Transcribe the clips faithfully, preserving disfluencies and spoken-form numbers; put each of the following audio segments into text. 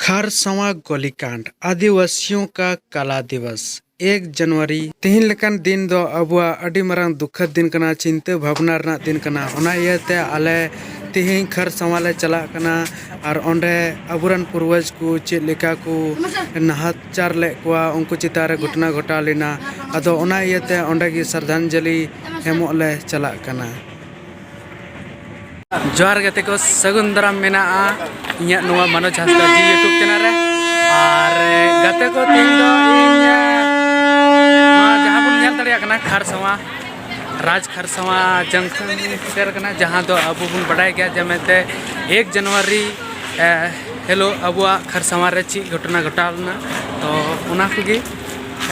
ᱠᱷᱟᱨᱥᱟᱣᱟ ᱜᱚᱞᱤᱠᱟᱱᱰ, ᱟᱹᱫᱤᱵᱟᱹᱥᱤᱭᱚᱸ ᱠᱟ ᱠᱟᱞᱟ ᱫᱤᱵᱚᱥ, ᱮᱠ ᱡᱟᱱᱩᱣᱟᱨᱤ᱾ ᱛᱮᱦᱮᱧ ᱞᱮᱠᱟᱱ ᱫᱤᱱ ᱫᱚ ᱟᱵᱚᱣᱟᱜ ᱟᱹᱰᱤ ᱢᱟᱨᱟᱝ ᱫᱩᱠᱷᱟᱹᱛ ᱫᱤᱱ ᱠᱟᱱᱟ, ᱪᱤᱱᱛᱟᱹ ᱵᱷᱟᱵᱽᱱᱟ ᱨᱮᱱᱟᱜ ᱫᱤᱱ ᱠᱟᱱᱟ᱾ ᱚᱱᱟ ᱤᱭᱟᱹᱛᱮ ᱟᱞᱮ ᱛᱮᱦᱮᱧ ᱠᱷᱟᱨᱥᱟᱣᱟ ᱞᱮ ᱪᱟᱞᱟᱜ ᱠᱟᱱᱟ᱾ ᱟᱨ ᱚᱸᱰᱮ ᱟᱵᱚᱨᱮᱱ ᱯᱩᱨᱵᱚᱡᱽ ᱠᱚ ᱪᱮᱫ ᱞᱮᱠᱟ ᱠᱚ ᱱᱟᱦᱟᱪᱟᱨ ᱞᱮᱫ ᱠᱚᱣᱟ, ᱩᱱᱠᱩ ᱪᱮᱛᱟᱱ ᱨᱮ ᱜᱷᱚᱴᱚᱱᱟ ᱜᱷᱚᱴᱟᱣ ᱞᱮᱱᱟ᱾ ᱟᱫᱚ ᱚᱱᱟ ᱤᱭᱟᱹᱛᱮ ᱚᱸᱰᱮ ᱜᱮ ᱥᱨᱟᱫᱷᱟᱧᱡᱚᱞᱤ ᱮᱢᱚᱜ ᱞᱮ ᱪᱟᱞᱟᱜ ᱠᱟᱱᱟ᱾ ᱡᱚᱦᱟᱨ ᱜᱟᱛᱮ ᱠᱚ, ᱥᱟᱹᱜᱩᱱ ᱫᱟᱨᱟᱢ ᱢᱮᱱᱟᱜᱼᱟ ᱤᱧᱟᱹᱜ ᱱᱚᱣᱟ ᱢᱟᱱᱳᱡᱽ ᱦᱟᱸᱥᱫᱟ ᱡᱤ YouTube ᱪᱮᱱᱮᱞ ᱨᱮ᱾ ᱟᱨ ᱜᱟᱛᱮ ᱠᱚ, ᱛᱮᱦᱮᱧ ᱫᱚ ᱤᱧ, ᱱᱚᱣᱟ ᱡᱟᱦᱟᱸ ᱵᱚᱱ ᱧᱮᱞ ᱫᱟᱲᱮᱭᱟᱜ ᱠᱟᱱᱟ, ᱠᱷᱟᱨᱥᱟᱣᱟ, ᱨᱟᱡᱽ ᱠᱷᱟᱨᱥᱟᱣᱟ ᱡᱚᱝᱥᱚᱱ ᱥᱮᱴᱮᱨ ᱠᱟᱱᱟ, ᱡᱟᱦᱟᱸ ᱫᱚ ᱟᱵᱚ ᱵᱚᱱ ᱵᱟᱰᱟᱭ ᱜᱮᱭᱟ ᱡᱮ ᱢᱮᱱᱛᱮ ᱮᱠ ᱡᱟᱱᱩᱣᱟᱨᱤ, ᱮ, ᱦᱤᱞᱳᱜ ᱟᱵᱚᱣᱟᱜ ᱠᱷᱟᱨᱥᱟᱣᱟ ᱨᱮ ᱪᱮᱫ ᱜᱷᱚᱴᱚᱱᱟ ᱜᱷᱚᱴᱟᱣ ᱞᱮᱱᱟ᱾ ᱛᱚ ᱚᱱᱟ ᱠᱚᱜᱮ,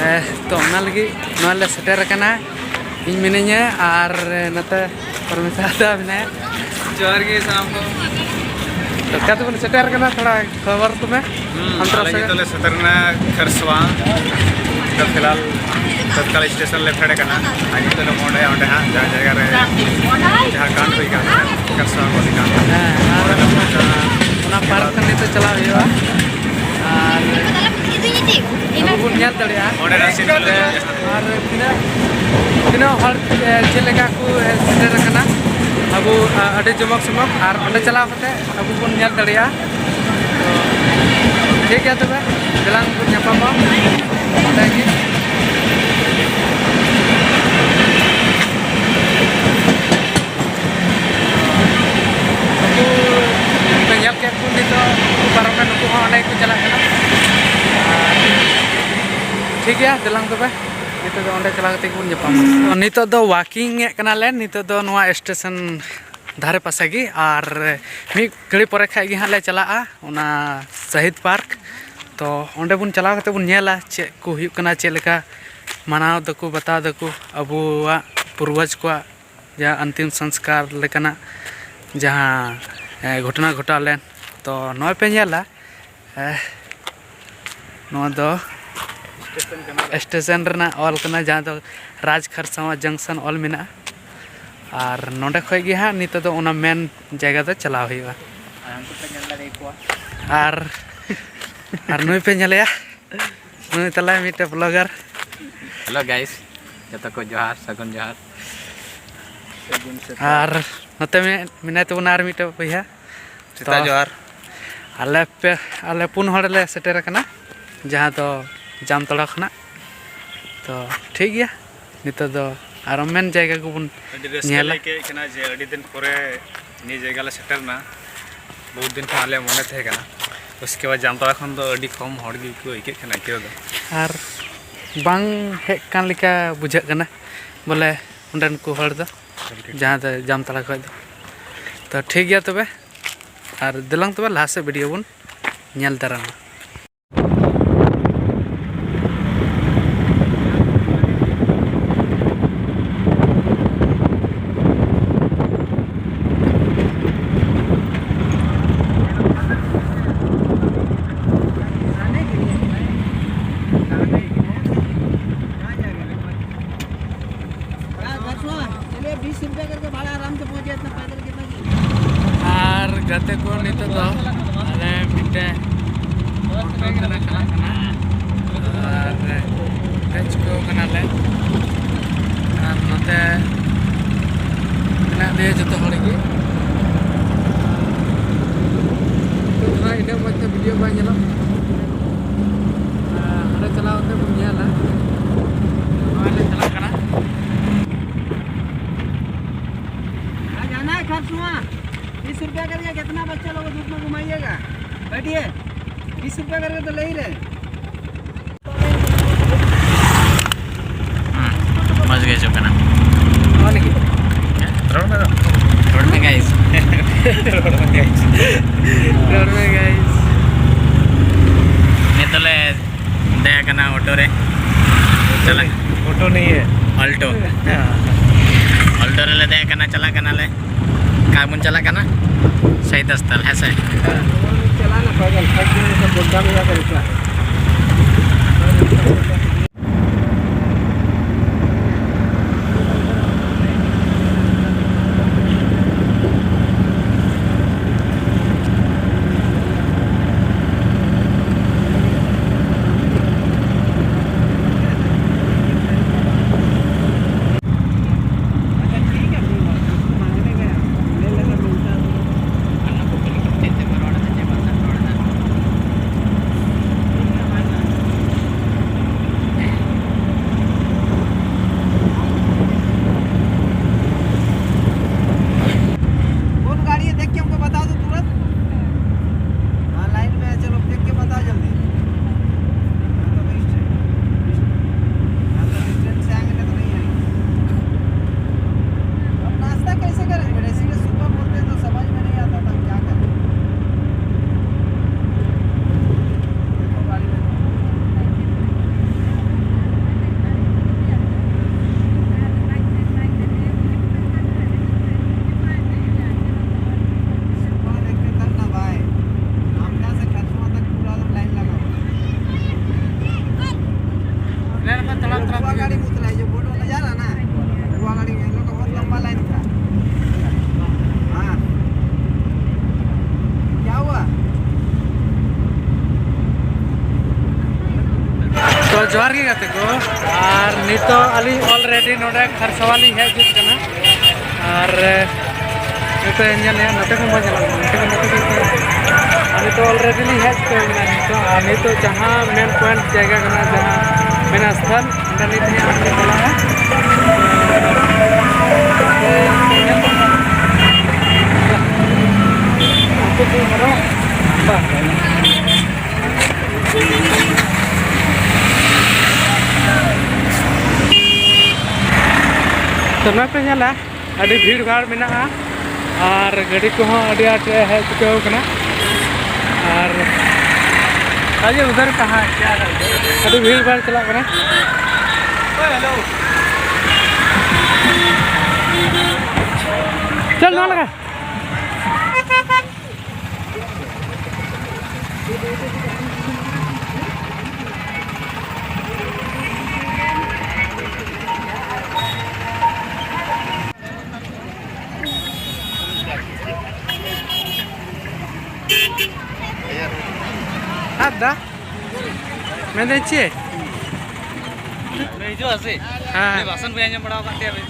ᱮ, ᱛᱚ ᱚᱱᱟ ᱞᱟᱹᱜᱤᱫ ᱱᱚᱣᱟ ᱞᱮ ᱥᱮᱴᱮᱨ ᱟᱠᱟᱱᱟ, ᱤᱧ ᱢᱤᱱᱟᱹᱧᱟ ᱟᱨ ᱱᱚᱛᱮ ᱯᱨᱚᱢᱮᱥ ᱫᱟ ᱢᱮᱱᱟᱭᱟ᱾ ᱡᱚᱦᱟᱨ ᱜᱮ ᱥᱟᱱᱟᱢ ᱠᱚ᱾ ᱪᱮᱠᱟ ᱛᱮᱵᱚᱱ ᱥᱮᱴᱮᱨ ᱠᱟᱱᱟ, ᱛᱷᱚᱲᱟ ᱠᱷᱚᱵᱚᱨ ᱛᱚᱵᱮ᱾ ᱦᱩᱸ, ᱟᱢ ᱛᱚᱨᱚᱯ ᱟᱞᱮ ᱥᱮ᱾ ᱱᱤᱛᱚᱜ ᱞᱮ ᱥᱮᱴᱮᱨ ᱮᱱᱟ ᱠᱷᱟᱨᱥᱟᱣᱟ᱾ ᱱᱤᱛᱚᱜ ᱯᱷᱤᱞᱦᱟᱞ ᱛᱚᱛᱠᱟᱞ ᱥᱴᱮᱥᱚᱱ ᱞᱮ ᱯᱷᱮᱰ ᱟᱠᱟᱱᱟ᱾ ᱟᱨ ᱱᱤᱛᱚᱜ ᱞᱮ ᱢᱚᱦᱰᱟᱭᱟ ᱚᱸᱰᱮ ᱦᱟᱸᱜ, ᱡᱟᱦᱟᱸ ᱡᱟᱭᱜᱟ ᱨᱮ ᱡᱟᱦᱟᱸ ᱠᱟᱱᱰ ᱦᱩᱭ ᱠᱟᱱ ᱛᱟᱦᱮᱸᱫ, ᱠᱷᱟᱨᱥᱟᱣᱟ ᱜᱚᱞᱤ ᱠᱟᱱᱰ᱾ ᱦᱮᱸ, ᱟᱨ ᱚᱸᱰᱮ ᱞᱮ ᱯᱳᱸᱪᱷᱟᱜᱼᱟ᱾ ᱚᱱᱟ ᱯᱟᱨᱠ ᱠᱷᱚᱱ ᱱᱤᱛᱚᱜ ᱪᱟᱞᱟᱣ ᱦᱩᱭᱩᱜᱼᱟ᱾ ᱟᱨ ᱟᱵᱚ ᱵᱚᱱ ᱧᱮᱞ ᱫᱟᱲᱮᱭᱟᱜᱼᱟ᱾ ᱚᱸᱰᱮᱱᱟᱜ ᱥᱤᱱ ᱠᱚ ᱞᱟᱹᱭ ᱟᱨ ᱛᱤᱱᱟᱹᱜ, ᱛᱤᱱᱟᱹᱜ ᱦᱚᱲ, ᱮ, ᱪᱮᱫ ᱞᱮᱠᱟ ᱠᱚ, ᱮ, ᱥᱮᱴᱮᱨ ᱟᱠᱟᱱᱟ ᱟᱵᱚ, ᱟ, ᱟᱹᱰᱤ ᱡᱚᱢᱚᱠ ᱥᱚᱢᱚᱠ, ᱟᱨ ᱚᱸᱰᱮ ᱪᱟᱞᱟᱣ ᱠᱟᱛᱮ ᱟᱵᱚ ᱵᱚᱱ ᱧᱮᱞ ᱫᱟᱲᱮᱭᱟᱜᱼᱟ᱾ ᱛᱚ, ᱴᱷᱤᱠ ᱜᱮᱭᱟ ᱛᱚᱵᱮ, ᱫᱮᱞᱟᱝ ᱵᱚᱱ ᱧᱟᱯᱟᱢᱟ ᱚᱸᱰᱮ ᱜᱮ᱾ ᱱᱩᱠᱩ ᱯᱮ ᱧᱮᱞ ᱠᱮᱫ ᱠᱚ, ᱱᱤᱛᱚᱜ ᱩᱱᱠᱩ ᱯᱟᱨᱚᱢ ᱮᱱ, ᱱᱩᱠᱩ ᱦᱚᱸ ᱚᱸᱰᱮ ᱜᱮᱠᱚ ᱪᱟᱞᱟᱜ ᱠᱟᱱᱟ᱾ ᱟᱨ ᱴᱷᱤᱠ ᱜᱮᱭᱟ, ᱫᱮᱞᱟᱝ ᱛᱚᱵᱮ, ᱱᱤᱛᱚᱜ ᱫᱚ ᱚᱸᱰᱮ ᱪᱟᱞᱟᱣ ᱠᱟᱛᱮ ᱜᱮᱵᱚᱱ ᱧᱟᱯᱟᱢᱟ᱾ ᱛᱚ, ᱱᱤᱛᱚᱜ ᱫᱚ ᱣᱟᱠᱤᱝ ᱮᱫ ᱠᱟᱱᱟᱞᱮ, ᱱᱤᱛᱚᱜ ᱫᱚ ᱱᱚᱣᱟ ᱥᱴᱮᱥᱚᱱ ᱫᱷᱟᱨᱮ ᱯᱟᱥᱮ ᱜᱮ, ᱟᱨ ᱢᱤᱫ ᱜᱷᱟᱹᱲᱤ ᱯᱚᱨᱮ ᱠᱷᱟᱡ ᱜᱮ ᱦᱟᱸᱜ ᱞᱮ ᱪᱟᱞᱟᱜᱼᱟ ᱚᱱᱟ ᱥᱟᱹᱦᱤᱫᱽ ᱯᱟᱨᱠ᱾ ᱛᱚ, ᱚᱸᱰᱮ ᱵᱚᱱ ᱪᱟᱞᱟᱣ ᱠᱟᱛᱮ ᱵᱚᱱ ᱧᱮᱞᱟ ᱪᱮᱫ ᱠᱚ ᱦᱩᱭᱩᱜ ᱠᱟᱱᱟ, ᱪᱮᱫ ᱞᱮᱠᱟ ᱢᱟᱱᱟᱣ ᱫᱟᱠᱚ, ᱵᱟᱛᱟᱣ ᱫᱟᱠᱚ ᱟᱵᱚᱣᱟᱜ ᱯᱩᱨᱵᱚᱡᱽ ᱠᱚᱣᱟᱜ ᱡᱟᱦᱟᱸ ᱟᱱᱛᱤᱢ ᱥᱚᱝᱥᱠᱟᱨ ᱞᱮᱠᱟᱱᱟᱜ ᱡᱟᱦᱟᱸ, ᱮ, ᱜᱷᱚᱴᱚᱱᱟ ᱜᱷᱚᱴᱟᱣ ᱞᱮᱱ᱾ ᱛᱚ ᱱᱚᱜᱼᱚᱭ ᱯᱮ ᱧᱮᱞᱟ, ᱮ, ᱱᱚᱣᱟ ᱫᱚ ᱥᱴᱮᱥᱚᱱ ᱨᱮᱱᱟᱜ ᱚᱞ ᱠᱟᱱᱟ, ᱡᱟᱦᱟᱸ ᱫᱚ ᱨᱟᱡᱽ ᱠᱷᱟᱨᱥᱟᱣᱟ ᱡᱚᱝᱥᱚᱱ ᱚᱞ ᱢᱮᱱᱟᱜᱼᱟ᱾ ᱟᱨ ᱱᱚᱸᱰᱮ ᱠᱷᱚᱡ ᱜᱮ ᱦᱟᱸᱜ ᱱᱤᱛᱚᱜ ᱫᱚ ᱚᱱᱟ ᱢᱮᱱ ᱡᱟᱭᱜᱟ ᱫᱚ ᱪᱟᱞᱟᱣ ᱦᱩᱭᱩᱜᱼᱟ᱾ ᱟᱨ ᱩᱱᱠᱩ ᱯᱮ ᱧᱮᱞ ᱫᱟᱲᱮᱭᱟᱠᱚᱣᱟ᱾ ᱟᱨ ᱟᱨ ᱱᱩᱭ ᱯᱮ ᱧᱮᱞᱮᱭᱟ, ᱱᱩᱭ ᱛᱟᱞᱮ ᱢᱤᱫᱴᱮᱡ ᱵᱞᱚᱜᱟᱨ᱾ ᱦᱮᱞᱳ ᱜᱟᱭᱤᱥ, ᱡᱚᱛᱚ ᱠᱚ ᱡᱚᱦᱟᱨ, ᱥᱟᱹᱜᱩᱱ ᱡᱚᱦᱟᱨ᱾ ᱟᱨ ᱱᱚᱛᱮ ᱢᱮ-, ᱢᱮᱱᱟᱭ ᱛᱟᱵᱚᱱᱟ ᱟᱨ ᱢᱤᱫᱴᱮᱡ ᱵᱚᱭᱦᱟ᱾ ᱥᱮᱛᱟᱜ ᱛᱚ, ᱡᱚᱦᱟᱨ᱾ ᱟᱞᱮ ᱯᱮ, ᱟᱞᱮ ᱯᱩᱱ ᱦᱚᱲ ᱞᱮ ᱥᱮᱴᱮᱨ ᱟᱠᱟᱱᱟ, ᱡᱟᱦᱟᱸ ᱫᱚ ᱡᱟᱢᱛᱚᱲᱟ ᱠᱷᱚᱱᱟᱜ᱾ ᱛᱚ, ᱴᱷᱤᱠ ᱜᱮᱭᱟ, ᱱᱤᱛᱚᱜ ᱫᱚ ᱟᱨᱚ ᱢᱮᱱ ᱡᱟᱭᱜᱟ ᱠᱚᱵᱚᱱ ᱟᱹᱰᱤ ᱨᱟᱹᱥᱠᱟᱹ ᱧᱮᱞᱟ᱾ ᱞᱮ ᱟᱹᱭᱠᱟᱹᱣᱮᱫ ᱠᱟᱱᱟ ᱡᱮ ᱟᱹᱰᱤ ᱫᱤᱱ ᱯᱚᱨᱮ ᱱᱤᱭᱟᱹ ᱡᱟᱭᱜᱟ ᱞᱮ ᱥᱮᱴᱮᱨ ᱮᱱᱟ᱾ ᱵᱚᱦᱩᱛ ᱫᱤᱱ ᱠᱷᱚᱱ ᱟᱞᱮᱭᱟᱜ ᱢᱚᱱᱮ ᱛᱟᱦᱮᱸ ᱠᱟᱱᱟ᱾ ᱩᱥᱠᱮ ᱵᱟᱫ ᱡᱟᱢᱛᱚᱲᱟ ᱠᱷᱚᱱ ᱫᱚ ᱟᱹᱰᱤ ᱠᱚᱢ ᱦᱚᱲ ᱜᱮᱠᱚ ᱟᱹᱭᱠᱟᱹᱜ ᱠᱟᱱᱟ ᱟᱹᱭᱠᱟᱹᱣ ᱫᱚ᱾ ᱟᱨ ᱵᱟᱝ ᱦᱮᱡ ᱠᱟᱱ ᱞᱮᱠᱟ ᱵᱩᱡᱷᱟᱹᱜ ᱠᱟᱱᱟ ᱵᱚᱞᱮ ᱚᱸᱰᱮᱱ ᱠᱚ ᱦᱚᱲ ᱫᱚ, ᱡᱟᱦᱟᱸ ᱫᱚ ᱡᱟᱢᱛᱟᱲᱟ ᱠᱷᱚᱱ ᱫᱚ᱾ ᱛᱚ, ᱴᱷᱤᱠ ᱜᱮᱭᱟ ᱛᱚᱵᱮ, ᱟᱨ ᱫᱮᱞᱟᱝ ᱛᱚᱵᱮ ᱞᱟᱦᱟ ᱥᱮᱫ ᱵᱷᱤᱰᱤᱭᱳ ᱵᱚᱱ ᱧᱮᱞ ᱫᱟᱨᱟᱢᱟ᱾ चलिए, बीस रुपया करके भाड़ा, आराम से पहुंच जाए, इतना पैदल कितना दूर? ᱟᱨ ᱜᱟᱛᱮ ᱠᱚ, ᱱᱤᱛᱚᱜ ᱫᱚ ᱟᱞᱮ ᱢᱤᱫᱴᱮᱱ ᱦᱳᱴᱮᱞ ᱨᱮᱞᱮ ᱪᱟᱞᱟᱜ ᱠᱟᱱᱟ ᱟᱨ ᱦᱮᱡ ᱪᱩᱠᱟᱹᱣ ᱠᱟᱱᱟᱞᱮ᱾ ᱟᱨ ᱱᱚᱛᱮ ᱢᱮᱱᱟᱜ ᱞᱮᱭᱟ ᱡᱚᱛᱚ ᱦᱚᱲ ᱜᱮ᱾ ᱛᱷᱚᱲᱟ ᱤᱱᱟᱹᱜ ᱢᱚᱡᱽ ᱛᱮ ᱵᱷᱤᱰᱤᱭᱳ ᱵᱟᱭ ᱧᱮᱞᱚᱜ ᱠᱟᱱᱟ᱾ ᱟᱨ ᱦᱟᱸᱰᱮ ᱪᱟᱞᱟᱣ ᱠᱟᱛᱮ ᱵᱚᱱ ᱧᱮᱞᱟ᱾ ᱱᱚᱜᱼᱚᱭ ᱞᱮ ᱪᱟᱞᱟᱜ ᱠᱟᱱᱟ᱾ आ जाना है खरसुआ, बीस रुपया करके कितना बच्चा लोग धूप में घुमाइएगा? बैठिए, बीस रुपया करके तो ले ही रहे। ᱦᱩᱸ, ᱢᱚᱡᱽ ᱜᱮ ᱦᱤᱡᱩᱜ ᱠᱟᱱᱟ᱾ ᱱᱚᱣᱟ ᱞᱟᱹᱜᱤᱫ᱾ ᱨᱚᱲ ᱢᱮ ᱫᱚ᱾ ᱨᱚᱲ ᱢᱮ ᱜᱟᱭᱤᱥ᱾ ᱨᱚᱲ ᱢᱮ ᱜᱟᱭᱤᱥ᱾ ᱨᱚᱲ ᱢᱮ ᱜᱟᱭᱤᱥ᱾ ᱱᱤᱛᱚᱜ ᱞᱮ ᱫᱮᱡ ᱟᱠᱟᱱᱟ ᱚᱴᱳ ᱨᱮ᱾ ᱪᱟᱞᱟᱜ ᱚᱴᱳ ᱱᱤᱭᱮ᱾ ᱚᱞᱴᱳ᱾ ᱦᱮᱸ᱾ ᱚᱞᱴᱳ ᱨᱮᱞᱮ ᱫᱮᱡ ᱟᱠᱟᱱᱟ, ᱪᱟᱞᱟᱜ ᱠᱟᱱᱟᱞᱮ᱾ ᱚᱠᱟ ᱵᱚᱱ ᱪᱟᱞᱟᱜ ᱠᱟᱱᱟ? ᱥᱟᱹᱦᱤᱫ ᱦᱟᱥᱯᱟᱛᱟᱞ, ᱦᱮᱸ ᱥᱮ? ᱦᱮᱸ, ᱪᱟᱞᱟᱜ ᱱᱟ ᱯᱟᱭᱫᱟᱞ, ᱯᱟᱸᱪ ᱠᱤᱞᱳᱢᱤᱴᱟᱨ ᱜᱚᱰᱰᱟ ᱢᱮᱱᱟᱜ ᱛᱟᱞᱮᱭᱟ᱾ ᱡᱚᱦᱟᱨ ᱜᱮ ᱜᱟᱛᱮ ᱠᱚ᱾ ᱟᱨ ᱱᱤᱛᱚᱜ ᱟᱹᱞᱤᱧ already ᱱᱚᱰᱮ ᱠᱷᱟᱨᱥᱟᱣᱟ ᱞᱤᱧ ᱦᱮᱡ ᱡᱩᱛ ᱠᱟᱱᱟ᱾ ᱟᱨ ᱱᱤᱛᱚᱜ ᱧᱮᱞᱮᱫᱼᱟ, ᱱᱚᱛᱮ ᱠᱷᱚᱱ ᱵᱚᱱ ᱧᱮᱞᱚᱜ ᱠᱟᱱᱟ, ᱱᱚᱛᱮ ᱠᱷᱚᱱ, ᱱᱚᱛᱮ ᱠᱷᱚᱱ᱾ ᱟᱨ ᱱᱤᱛᱚᱜ already ᱞᱤᱧ ᱦᱮᱡ ᱩᱛᱟᱹᱨ ᱠᱟᱱᱟ ᱱᱤᱛᱚᱜ᱾ ᱟᱨ ᱱᱤᱛᱚᱜ ᱡᱟᱦᱟᱸ main point ᱡᱟᱭᱜᱟ ᱠᱟᱱᱟ, ᱡᱟᱦᱟᱸ ᱢᱮᱱᱟᱜ ᱥᱛᱷᱟᱱ, ᱚᱸᱰᱮ ᱱᱤᱛ ᱦᱟᱸᱜ ᱞᱤᱧ ᱪᱟᱞᱟᱜᱼᱟ᱾ ᱩᱱᱠᱩ ᱠᱚ ᱢᱮᱨᱚᱢ? ᱵᱟᱝ᱾ ᱛᱚ ᱱᱚᱜᱼᱚᱭ ᱯᱮ ᱧᱮᱞᱟ, ᱟᱹᱰᱤ ᱵᱷᱤᱲ ᱵᱷᱟᱲ ᱢᱮᱱᱟᱜᱼᱟ ᱟᱨ ᱜᱟᱹᱰᱤ ᱠᱚᱦᱚᱸ ᱟᱹᱰᱤ ᱟᱸᱴ ᱦᱮᱡ ᱪᱩᱠᱟᱹᱣ ᱠᱟᱱᱟ᱾ ᱟᱨ ᱟᱡᱮ ᱩᱫᱷᱟᱨ ᱠᱟᱦᱟᱸ ᱠᱭᱟ ᱦᱟᱭ? ᱟᱹᱰᱤ ᱵᱷᱤᱲ ᱵᱷᱟᱲ ᱪᱟᱞᱟᱜ ᱠᱟᱱᱟ᱾ ᱪᱚᱞ ᱱᱚᱣᱟ ᱞᱟᱜᱟ᱾ ᱟᱫᱟ? ᱢᱮᱱᱫᱟᱹᱧ ᱪᱮᱫ? ᱦᱤᱡᱩᱜᱼᱟ ᱥᱮ? ᱦᱮᱸ᱾ ᱩᱱᱤ ᱵᱟᱥᱚᱱ ᱵᱟᱹᱧ ᱟᱸᱡᱚᱢ ᱵᱟᱲᱟ ᱟᱠᱟᱫ ᱛᱟᱭᱟ ᱵᱮᱥ᱾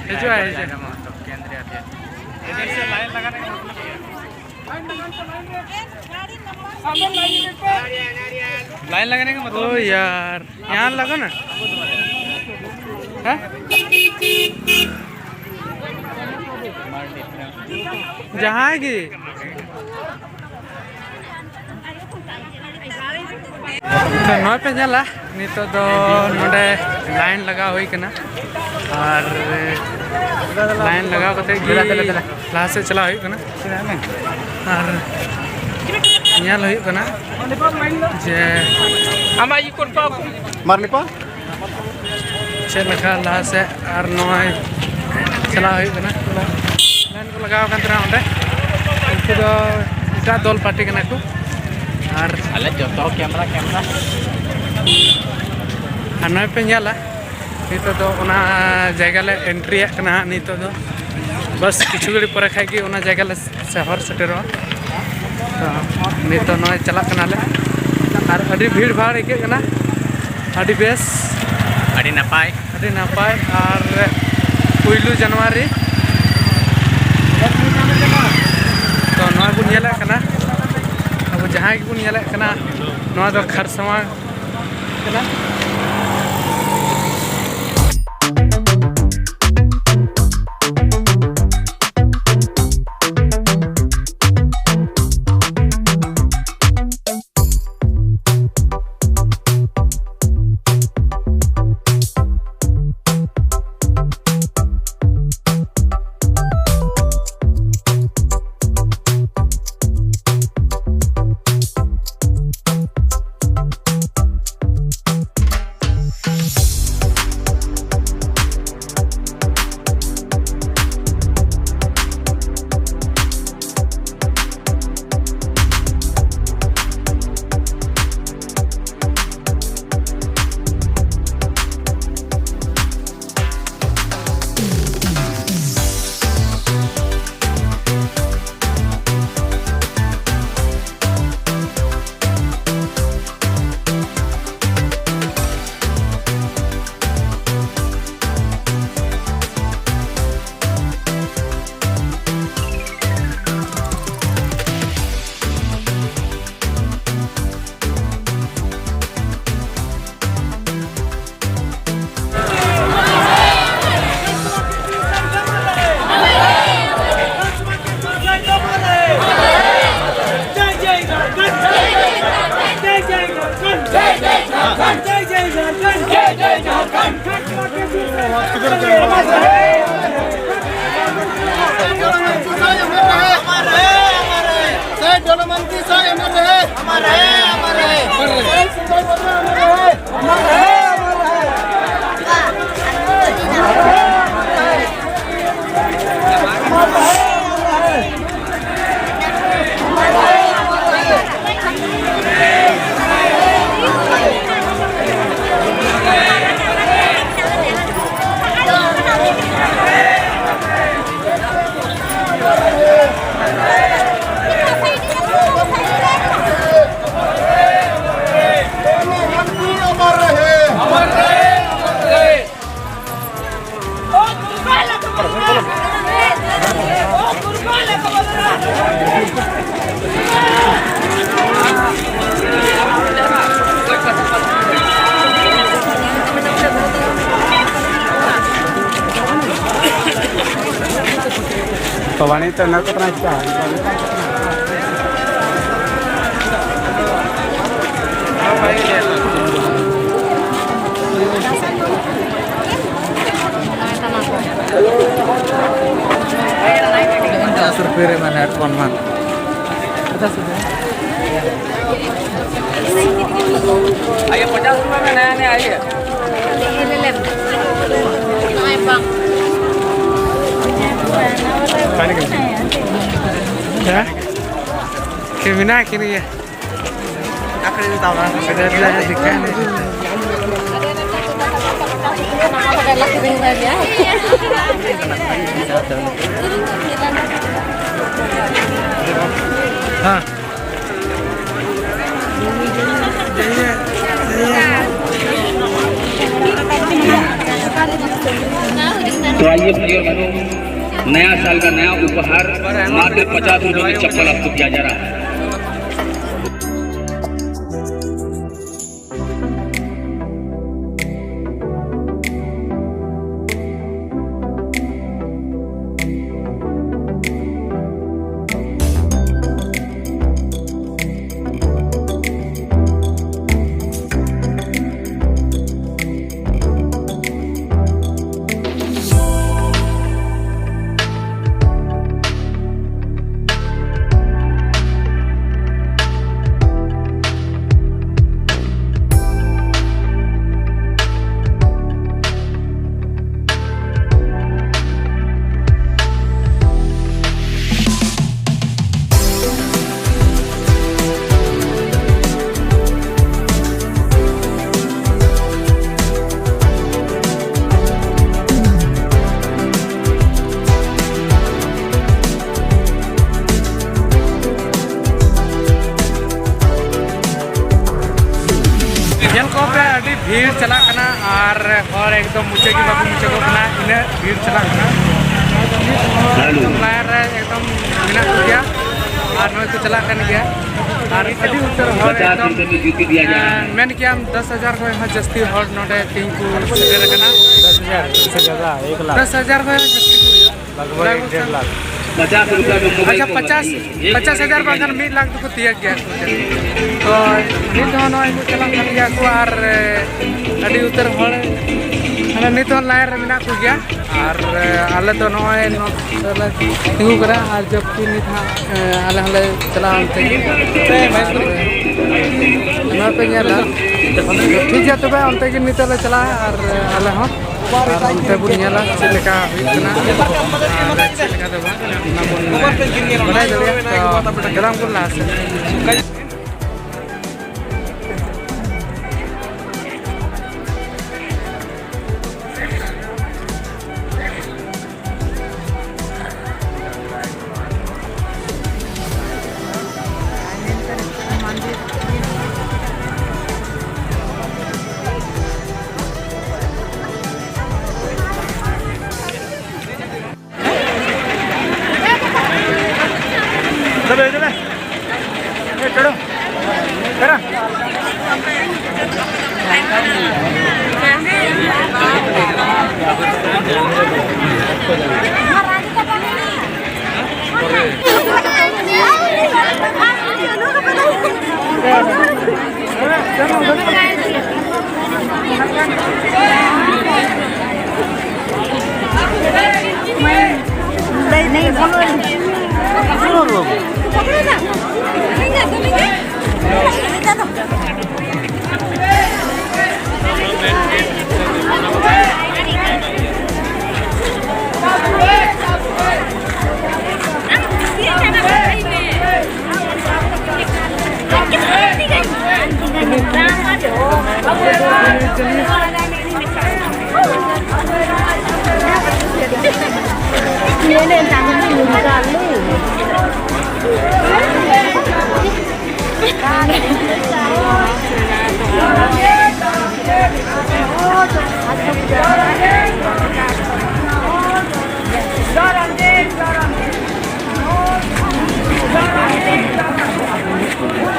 ᱦᱤᱡᱩᱜᱼᱟ, ᱦᱤᱡᱩᱜᱼᱟ᱾ ᱞᱟᱭᱤᱱ ᱞᱟᱜᱟᱱᱮ ᱠᱟ ᱢᱚᱛᱞᱚᱵ ᱠᱭᱟ ᱦᱟᱭ? ᱞᱟᱭᱤᱱ ᱞᱟᱜᱟᱱᱮ ᱠᱟ ᱢᱚᱛᱞᱚᱵ ᱠᱭᱟ ᱦᱟᱭ? ᱞᱟᱭᱤᱱ ᱞᱟᱜᱟᱱᱮ ᱠᱟ ᱢᱚᱛᱞᱚᱵ ᱠᱭᱟ ᱦᱟᱭ? ᱳ ᱭᱟᱨ, ᱭᱟᱨ ᱞᱟᱜᱟᱱᱟ? ᱦᱮᱸ? ᱡᱟᱦᱟᱸᱭ ᱜᱮ᱾ ᱛᱚ ᱱᱚᱜᱼᱚᱭ ᱯᱮ ᱧᱮᱞᱟ, ᱱᱤᱛᱚᱜ ᱫᱚ ᱱᱚᱰᱮ ᱞᱟᱭᱤᱱ ᱞᱟᱜᱟᱣ ᱦᱩᱭ ᱠᱟᱱᱟ ᱟᱨ ᱞᱟᱭᱤᱱ ᱞᱟᱜᱟᱣ ᱠᱟᱛᱮ ᱜᱮ ᱞᱟᱦᱟ ᱥᱮᱫ ᱪᱟᱞᱟᱣ ᱦᱩᱭᱩᱜ ᱠᱟᱱᱟ᱾ ᱟᱨ ᱧᱮᱞ ᱦᱩᱭᱩᱜ ᱠᱟᱱᱟ ᱡᱮ ᱟᱢᱟᱜ ᱤᱭᱟᱹ ᱠᱚ ᱢᱟᱨᱞᱤᱯᱟ᱾ ᱪᱮᱫ ᱞᱮᱠᱟ ᱞᱟᱦᱟ ᱥᱮᱫ ᱟᱨ ᱱᱚᱜᱼᱚᱭ ᱪᱟᱞᱟᱣ ᱦᱩᱭᱩᱜ ᱠᱟᱱᱟ᱾ ᱞᱟᱭᱤᱱ ᱠᱚ ᱞᱟᱜᱟᱣ ᱟᱠᱟᱱ ᱛᱟᱦᱮᱱᱟ ᱚᱸᱰᱮ, ᱩᱱᱠᱩ ᱫᱚ ᱮᱴᱟᱜ ᱫᱚᱞ ᱯᱟᱨᱴᱤ ᱠᱟᱱᱟ ᱠᱚ᱾ ᱟᱨ ᱟᱞᱮ ᱡᱚᱛᱚ ᱠᱮᱢᱨᱟ, ᱠᱮᱢᱨᱟ᱾ ᱟᱨ ᱱᱚᱜᱼᱚᱭ ᱯᱮ ᱧᱮᱞᱟ, ᱱᱤᱛᱚᱜ ᱫᱚ ᱚᱱᱟ ᱡᱟᱭᱜᱟ ᱞᱮ ᱮᱱᱴᱨᱤᱭᱟᱜ ᱠᱟᱱᱟ ᱦᱟᱸᱜ᱾ ᱱᱤᱛᱚᱜ ᱫᱚ ᱵᱟᱥ ᱠᱤᱪᱷᱩ ᱜᱷᱟᱹᱲᱤᱡ ᱯᱚᱨᱮ ᱠᱷᱟᱡ ᱜᱮ ᱚᱱᱟ ᱡᱟᱭᱜᱟ ᱞᱮ ᱥᱚᱦᱚᱨ ᱥᱮᱴᱮᱨᱚᱜᱼᱟ᱾ ᱛᱚ ᱱᱤᱛᱚᱜ ᱱᱚᱜᱼᱚᱭ ᱪᱟᱞᱟᱜ ᱠᱟᱱᱟᱞᱮ ᱟᱨ ᱟᱹᱰᱤ ᱵᱷᱤᱲ ᱵᱷᱟᱲ ᱟᱹᱭᱠᱟᱹᱜ ᱠᱟᱱᱟ᱾ ᱟᱹᱰᱤ ᱵᱮᱥ᱾ ᱟᱹᱰᱤ ᱱᱟᱯᱟᱭ᱾ ᱟᱹᱰᱤ ᱱᱟᱯᱟᱭ᱾ ᱟᱨ ᱯᱩᱭᱞᱩ ᱡᱟᱱᱩᱣᱟᱨᱤ, ᱛᱚ ᱱᱚᱣᱟ ᱵᱚᱱ ᱧᱮᱞᱮᱫ ᱠᱟᱱᱟ, ᱟᱵᱚ ᱡᱟᱦᱟᱸ ᱜᱮᱵᱚᱱ ᱧᱮᱞᱮᱫ ᱠᱟᱱᱟ, ᱱᱚᱣᱟ ᱫᱚ ᱠᱷᱟᱨᱥᱟᱣᱟ ᱠᱟᱱᱟ᱾ ᱵᱟᱹᱱᱤᱡ ᱛᱮ ᱚᱱᱟ ᱠᱚ ᱠᱟᱱᱟ ᱪᱮᱫᱟᱜ? ᱯᱚᱪᱟᱥ ᱨᱩᱯᱤᱭᱟ ᱨᱮ ᱢᱟᱱᱮ ᱦᱮᱰᱯᱷᱳᱱ ᱢᱟ᱾ आइए, पचास रुपए में नया नया आइए। ᱦᱮᱸ? ᱠᱮ ᱢᱮᱱᱟᱜ ᱠᱤᱱ ᱜᱮᱭᱟ᱾ ᱦᱮᱸ᱾ तो आइए भाई और बहनों, नया साल का नया उपहार मात्र पचास रुपए में चप्पल आपको दिया जा रहा है। ᱧᱮᱞ ᱠᱚᱯᱮ, ᱟᱹᱰᱤ ᱵᱷᱤᱲ ᱪᱟᱞᱟᱜ ᱠᱟᱱᱟ ᱟᱨ ᱦᱚᱲ ᱮᱠᱫᱚᱢ ᱢᱩᱪᱟᱹᱫ ᱜᱮ ᱵᱟᱠᱚ ᱢᱩᱪᱟᱹᱫᱚᱜ ᱠᱟᱱᱟ, ᱤᱱᱟᱹᱜ ᱵᱷᱤᱲ ᱪᱟᱞᱟᱜ ᱠᱟᱱᱟ᱾ ᱞᱟᱭᱤᱱ ᱨᱮ ᱮᱠᱫᱚᱢ ᱢᱮᱱᱟᱜ ᱠᱚᱜᱮᱭᱟ ᱟᱨ ᱱᱚᱜᱼᱚᱭ ᱠᱚ ᱪᱟᱞᱟᱜ ᱠᱟᱱ ᱜᱮᱭᱟ᱾ ᱟᱨ ᱟᱹᱰᱤ ᱩᱛᱟᱹᱨ ᱦᱚᱲ ᱮᱠᱫᱚᱢ, ᱮᱸ, ᱢᱮᱱ ᱠᱮᱭᱟᱢ ᱫᱚᱥ ᱦᱟᱡᱟᱨ ᱠᱷᱚᱱ ᱦᱚᱸ ᱡᱟᱹᱥᱛᱤ ᱦᱚᱲ ᱱᱚᱰᱮ ᱛᱮᱦᱮᱧ ᱠᱚ ᱥᱮᱴᱮᱨ ᱟᱠᱟᱱᱟ᱾ ᱫᱚᱥ ᱦᱟᱡᱟᱨ, ᱫᱚᱥ ᱦᱟᱡᱟᱨ ᱫᱚ ᱮᱠ ᱞᱟᱠᱷ᱾ ᱫᱚᱥ ᱦᱟᱡᱟᱨ ᱠᱷᱚᱱ ᱦᱚᱸ ᱡᱟᱹᱥᱛᱤ ᱠᱚ ᱦᱩᱭᱩᱜᱼᱟ᱾ ᱞᱟᱜᱽ ᱵᱷᱟᱜᱽ ᱮᱠ ᱰᱮᱲ ᱞᱟᱠᱷ᱾ ᱟᱪᱪᱷᱟ, ᱯᱚᱪᱟᱥ, ᱯᱚᱪᱟᱥ ᱦᱟᱡᱟᱨ ᱵᱟᱝᱠᱷᱟᱱ ᱢᱤᱫ ᱞᱟᱠᱷ ᱫᱚᱠᱚ ᱛᱤᱭᱟᱹᱜ ᱜᱮᱭᱟ ᱠᱚ᱾ ᱛᱚ ᱱᱤᱛ ᱦᱚᱸ ᱱᱚᱜᱼᱚᱭ ᱠᱚ ᱪᱟᱞᱟᱜ ᱠᱟᱱ ᱜᱮᱭᱟ ᱠᱚ ᱟᱨ, ᱮ, ᱟᱹᱰᱤ ᱩᱛᱟᱹᱨ ᱦᱚᱲ ᱢᱟᱱᱮ ᱱᱤᱛ ᱦᱚᱸ ᱞᱟᱭᱤᱱ ᱨᱮ ᱢᱮᱱᱟᱜ ᱠᱚᱜᱮᱭᱟ᱾ ᱟᱨ, ᱮ, ᱟᱞᱮ ᱫᱚ ᱱᱚᱜᱼᱚᱭ ᱱᱚᱛᱮ ᱞᱮ ᱛᱤᱸᱜᱩ ᱠᱟᱱᱟ ᱟᱨ ᱡᱚᱵᱠᱤ ᱱᱤᱛ ᱦᱟᱸᱜ, ᱮ, ᱟᱞᱮ ᱦᱚᱸᱞᱮ ᱪᱟᱞᱟᱜᱼᱟ ᱚᱱᱛᱮ ᱜᱮ᱾ ᱟᱨ, ᱮ, ᱱᱚᱣᱟ ᱯᱮ ᱧᱮᱞᱟ᱾ ᱴᱷᱤᱠ ᱜᱮᱭᱟ, ᱛᱚᱵᱮ ᱚᱱᱛᱮ ᱜᱮ ᱱᱤᱛᱚᱜ ᱞᱮ ᱪᱟᱞᱟᱜᱼᱟ ᱟᱨ, ᱮ, ᱟᱞᱮ ᱦᱚᱸ᱾ ᱟᱨ ᱚᱱᱛᱮ ᱵᱚᱱ ᱧᱮᱞᱟ ᱪᱮᱫ ᱞᱮᱠᱟ ᱦᱩᱭᱩᱜ ᱠᱟᱱᱟ ᱟᱨ ᱪᱮᱫ ᱞᱮᱠᱟ ᱫᱚ ᱵᱟᱝ, ᱚᱱᱟ ᱵᱚᱱ ᱵᱟᱰᱟᱭ ᱫᱟᱲᱮᱭᱟᱜᱼᱟ᱾ ᱛᱚ ᱫᱮᱞᱟ ᱵᱚᱱ ᱞᱟᱦᱟ ᱥᱮᱫ᱾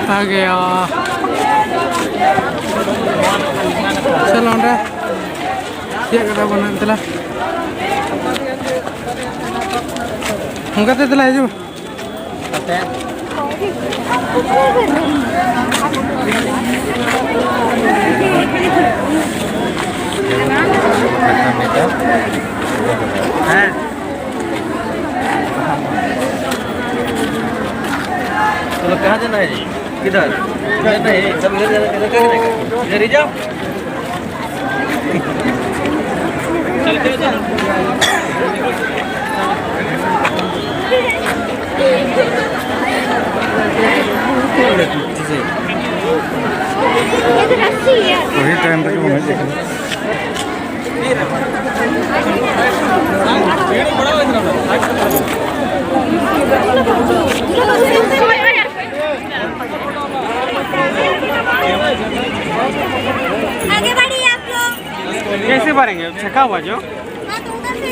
आ गया। चलो, ᱚᱸᱰᱮ ᱪᱮᱫ ᱠᱟᱛᱷᱟ ᱵᱚᱱ ᱢᱮᱱ ᱛᱟᱞᱟᱝ? ᱚᱱᱠᱟᱛᱮ ᱫᱮᱞᱟ ᱦᱤᱡᱩᱜ ᱢᱮ᱾ ᱦᱮᱸ᱾ चलो, कहाँ जाना है जी? किधर? इधर नहीं, सब इधर जाना, इधर क्या करेगा? इधर ही जाओ। वही टाइम पे क्यों नहीं देखा? आगे बढ़िए आप लोग। कैसे भरेंगे? छका हुआ जो। हाँ, तो उधर से,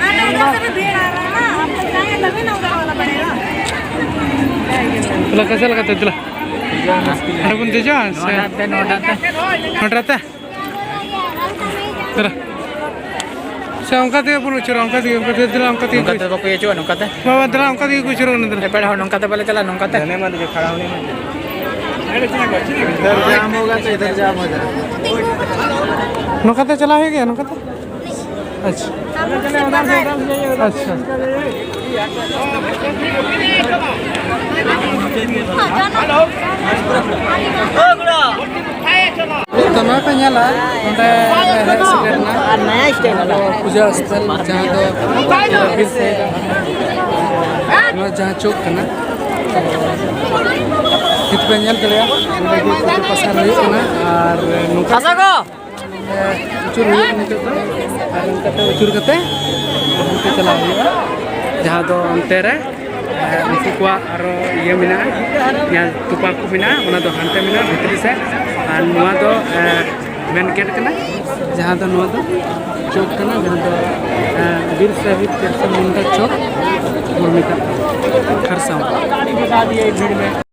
हाँ, तो उधर से भी भीड़ आ रहा है ना, आप लोग जाएंगे तभी ना उधर वाला पड़ेगा। ᱛᱟᱦᱞᱮ ᱚᱠᱟ ᱥᱮᱫ ᱞᱮᱠᱟᱛᱮ ᱫᱮᱞᱟ? ᱦᱟᱸᱰᱮ ᱵᱚᱱ ᱫᱮᱡᱚᱜᱼᱟ ᱥᱮ? ᱱᱚᱰᱮ ᱛᱮ, ᱱᱚᱰᱮ ᱛᱮ᱾ ᱱᱚᱰᱮ ᱛᱮ? ᱫᱮᱞᱟ᱾ ᱥᱮ ᱚᱱᱠᱟ ᱛᱮᱜᱮ ᱵᱚᱱ ᱟᱹᱪᱩᱨᱚᱜᱼᱟ, ᱚᱱᱠᱟ ᱛᱮᱜᱮ, ᱚᱱᱠᱟ ᱛᱮᱜᱮ, ᱫᱮᱞᱟ, ᱚᱱᱠᱟ ᱛᱮᱜᱮ ᱱᱚᱝᱠᱟ ᱠᱚ ᱛᱮ ᱵᱟᱠᱚ ᱦᱤᱡᱩᱜᱼᱟ, ᱱᱚᱝᱠᱟ ᱛᱮ? ᱵᱟᱵᱟ, ᱫᱮᱞᱟ, ᱚᱱᱠᱟ ᱛᱮᱜᱮ ᱠᱚ ᱟᱹᱪᱩᱨᱚᱜ ᱠᱟᱱᱟ, ᱫᱮᱞᱟ᱾ ᱮ, ᱯᱮᱲᱟ ᱦᱚᱲ, ᱱᱚᱝᱠᱟ ᱛᱮ ᱵᱟᱞᱮ ᱪᱟᱞᱟᱜᱼᱟ, ᱱᱚᱝᱠᱟ ᱛᱮ? इधर जाम होगा तो इधर जाम हो जाएगा। ᱱᱚᱝᱠᱟ ᱛᱮ ᱪᱟᱞᱟᱣ ᱦᱩᱭᱩᱜ ᱜᱮᱭᱟ, ᱱᱚᱝᱠᱟ ᱛᱮ? ᱟᱪᱪᱷᱟ᱾ ᱟᱪᱪᱷᱟ᱾ ᱛᱚ, ᱱᱚᱣᱟ ᱯᱮ ᱧᱮᱞᱟ, ᱱᱚᱰᱮ ᱦᱮᱡ ᱥᱮᱴᱮᱨ ᱮᱱᱟ᱾ ᱟᱨ ᱱᱟᱭᱟ ᱥᱴᱟᱭᱤᱞ ᱟᱞᱮ᱾ ᱯᱩᱡᱟᱹ ᱥᱛᱷᱚᱞ, ᱡᱟᱦᱟᱸ ᱫᱚ ᱵᱤᱨ ᱥᱮᱫ, ᱱᱚᱣᱟ ᱡᱟᱦᱟᱸ ᱪᱚᱠ ᱠᱟᱱᱟ᱾ ᱱᱤᱛ ᱯᱮ ᱧᱮᱞ ᱫᱟᱲᱮᱭᱟᱜᱼᱟ, ᱱᱚᱰᱮ ᱜᱮ ᱯᱩᱡᱟᱹ ᱯᱟᱥᱟ ᱦᱩᱭᱩᱜ ᱠᱟᱱᱟ᱾ ᱟᱨ ᱱᱚᱝᱠᱟ ᱟᱪᱩᱨ ᱦᱩᱭᱩᱜᱼᱟ ᱱᱤᱛᱚᱜ ᱫᱚ, ᱟᱨ ᱱᱚᱝᱠᱟᱛᱮ ᱟᱹᱪᱩᱨ ᱠᱟᱛᱮ ᱦᱟᱱᱛᱮ ᱪᱟᱞᱟᱣ ᱦᱩᱭᱩᱜᱼᱟ, ᱡᱟᱦᱟᱸ ᱫᱚ ᱚᱱᱛᱮ ᱨᱮ, ᱮ, ᱩᱱᱠᱩ ᱠᱚᱣᱟᱜ ᱟᱨᱚ ᱤᱭᱟᱹ ᱢᱮᱱᱟᱜᱼᱟ, ᱡᱟᱦᱟᱸ ᱛᱚᱯᱟ ᱠᱚ ᱢᱮᱱᱟᱜᱼᱟ, ᱚᱱᱟ ᱫᱚ ᱦᱟᱱᱛᱮ ᱢᱮᱱᱟᱜᱼᱟ ᱵᱷᱤᱛᱨᱤ ᱥᱮᱫ, ᱟᱨ ᱱᱚᱣᱟ ᱫᱚ, ᱮ, ᱢᱮᱱ ᱜᱮᱴ ᱠᱟᱱᱟ, ᱡᱟᱦᱟᱸ ᱫᱚ ᱱᱚᱣᱟ ᱫᱚ ᱪᱚᱠ ᱠᱟᱱᱟ, ᱡᱟᱦᱟᱸ ᱫᱚ, ᱮ, ᱵᱤᱨ ᱥᱟᱦᱤᱫ ᱵᱤᱨᱥᱟ ᱢᱩᱱᱰᱟ ᱪᱚᱠ ᱵᱚᱱ ᱢᱮᱛᱟᱜ ᱠᱟᱱᱟ, ᱠᱷᱟᱨᱥᱟᱣᱟ᱾